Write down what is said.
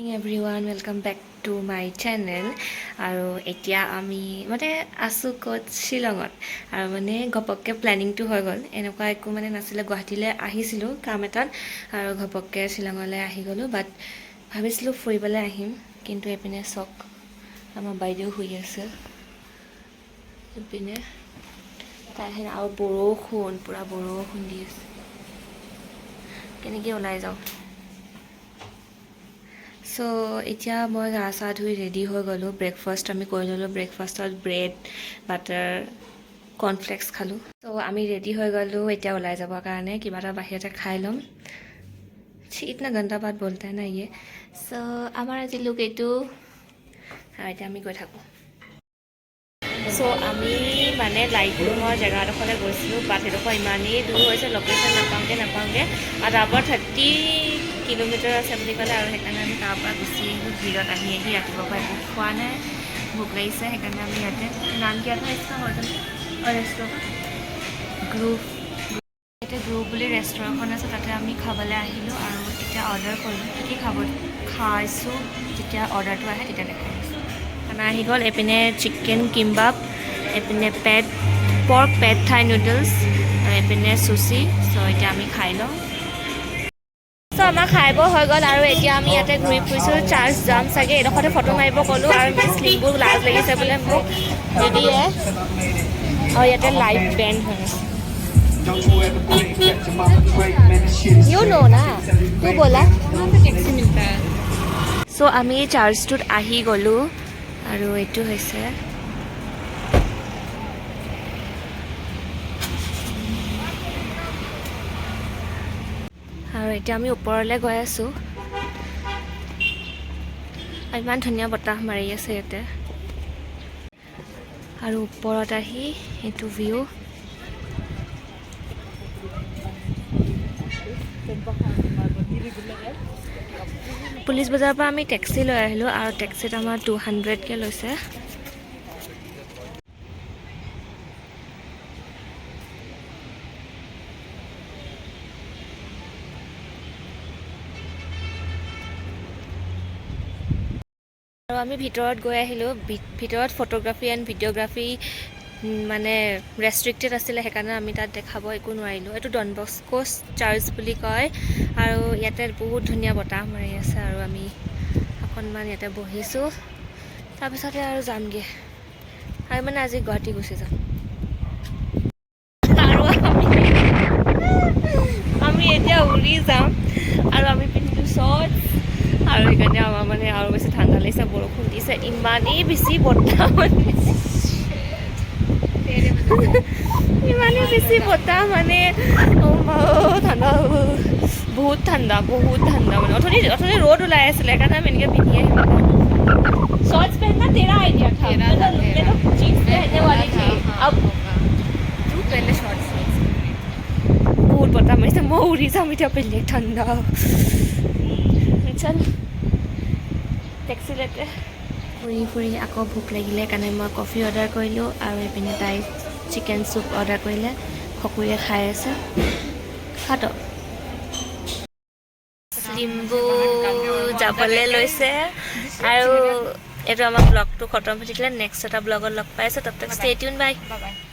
Everyone, welcome back to my channel. আৰু এতিয়া আমি মানে আছোঁ ক'ত? শ্বিলঙত। আৰু মানে ঘপককৈ প্লেনিংটো হৈ গ'ল, এনেকুৱা একো মানে নাছিলে। গুৱাহাটীলৈ আহিছিলোঁ কাম এটাত আৰু ঘপককৈ শ্বিলঙলৈ আহি গ'লোঁ। বাট ভাবিছিলোঁ ফুৰিবলৈ আহিম, কিন্তু এইপিনে চাওক, আমাৰ বাইদেউ শুই আছে এইপিনে। তাই আৰু বৰষুণ, পূৰা বৰষুণ দি আছে, কেনেকৈ ওলাই যাওঁ? চ' এতিয়া মই গা চা ধুই ৰেডি হৈ গ'লোঁ। ব্ৰেকফাষ্ট আমি কৰি ল'লোঁ। ব্ৰেকফাষ্টত ব্ৰেড, বাটাৰ, কৰ্ণফ্লেক্স খালোঁ। চ' আমি ৰেডি হৈ গ'লোঁ এতিয়া ওলাই যাবৰ কাৰণে। কিবা এটা বাহিৰতে খাই ল'ম। ছি, इतना गंदा बात बोलता है ना ये। চ' আমাৰ আজি লুক এইটো আৰু এতিয়া আমি গৈ থাকোঁ। চ' আমি মানে লাইটলুমৰ জেগা এডোখৰলৈ গৈছিলোঁ, বাট সেইডোখৰ ইমানেই দূৰ হৈছে, লোকেশ্যন নাপাওঁগৈ নাপাওঁগৈ আৰু তাৰপৰা 30 কিলোমিটাৰ আছে বুলি ক'লে। আৰু সেইকাৰণে আমি তাৰ পৰা গুচি আহিলোঁ। ভিৰত আহি আহি ৰাতিপুৱাৰ পৰা একো খোৱা নাই, ভোক লাগিছে। সেইকাৰণে আমি ইয়াতে नाम क्या था इसका হোটেল ৰেষ্টুৰেণ্ট? গ্ৰুভ। ইয়াতে গ্ৰুভ বুলি ৰেষ্টুৰেণ্টখন আছে, তাতে আমি খাবলৈ আহিলোঁ আৰু এতিয়া অৰ্ডাৰ কৰিলোঁ। কি কি খাব খাইছোঁ, যেতিয়া অৰ্ডাৰটো আহে তেতিয়া দেখাই আছোঁ। খানা আহি গ'ল। এইপিনে চিকেন কিম্বাব, এইপিনে পৰ্ক পেড থাই নুডলছ আৰু এইপিনে চুচি। চ' এতিয়া আমি খাই লওঁ। চ' আমাৰ খাই বৈ হৈ গ'ল আৰু এতিয়া আমি ইয়াতে ঘূৰি ফুৰিছোঁ। চাৰ্চ যাম চাগে, এইডোখৰতে ফটো মাৰিব ক'লোঁ আৰু মিছ লিম্বুক লাজ লাগিছে বোলে, মোক নিদিয়ে। আৰু ইয়াতে লাইভ বেণ্ড হৈ আছে। Don't you ever break, catch your mama break, man, this shit is you know ना तू बोला। টেক্সি मिलता है। চ' আমি চাৰ্চটোত আহি গ'লোঁ আৰু এইটো হৈছে। আৰু এতিয়া আমি ওপৰলৈ গৈ আছোঁ আৰু ইমান ধুনীয়া বতাহ মাৰি আছে ইয়াতে। আৰু ওপৰত আহি এইটো ভিউ। পুলিচ বজাৰৰ পৰা আমি টেক্সি লৈ আহিলোঁ আৰু টেক্সিত আমাৰ 200কৈ লৈছে। আৰু আমি ভিতৰত গৈ আহিলোঁ। ভিতৰত ফটোগ্ৰাফী এণ্ড ভিডিঅ'গ্ৰাফী মানে ৰেষ্ট্ৰিক্টেড আছিলে, সেইকাৰণে আমি তাত দেখাব একো নোৱাৰিলোঁ। এইটো ডন বস্কো চাৰ্চ বুলি কয় আৰু ইয়াতে বহুত ধুনীয়া বতাহ মাৰি আছে আৰু আমি অকণমান ইয়াতে বহিছোঁ, তাৰপিছতে আৰু যামগৈ আৰু মানে আজি গুৱাহাটী গুচি যাম। আৰু আমি এতিয়া উৰি যাম আৰু আমি পিন্ধিলোঁ শ্বৰ্টছ আৰু সেইকাৰণে আমাৰ মানে আৰু বেছি ঠাণ্ডা লাগিছে। বৰষুণ দিছে, ইমানেই বেছি বতাহ, মানে ইমানেই বেছি বতাহ, মানে ঠাণ্ডা, বহুত ঠাণ্ডা, বহুত ঠাণ্ডা। মানে অথনি ৰ'দ ওলাই আছিলে, সেইকাৰণে আমি এনেকৈ পিন্ধি আহিলোঁ। शॉर्ट्स पहनना तेरा आइडिया था। तेरा मैं था, तो मैं तेरा। तो जीन्स पहनने वाली थी। हाँ, अब होगा। तू पहले शॉर्ट्स। বহুত বতাহ মাৰিছে, মই উৰি যাম এতিয়া, বেলেগ ঠাণ্ডা। চল, টেক্সি लेते। ফুৰি ফুৰি আকৌ ভোক লাগিলে কাৰণে মই কফি অৰ্ডাৰ কৰিলোঁ আৰু এইপিনে তাই চিকেন চুপ অৰ্ডাৰ কৰিলে। খকুৱে খাই আছে। খাত লিম্বু যাবলৈ লৈছে আৰু এইটো আমাৰ ব্লগটো খতম হৈ থাকিলে। নেক্সট এটা ব্লগত লগ পাই আছোঁ। तब तक stay tune, bye. Bye bye.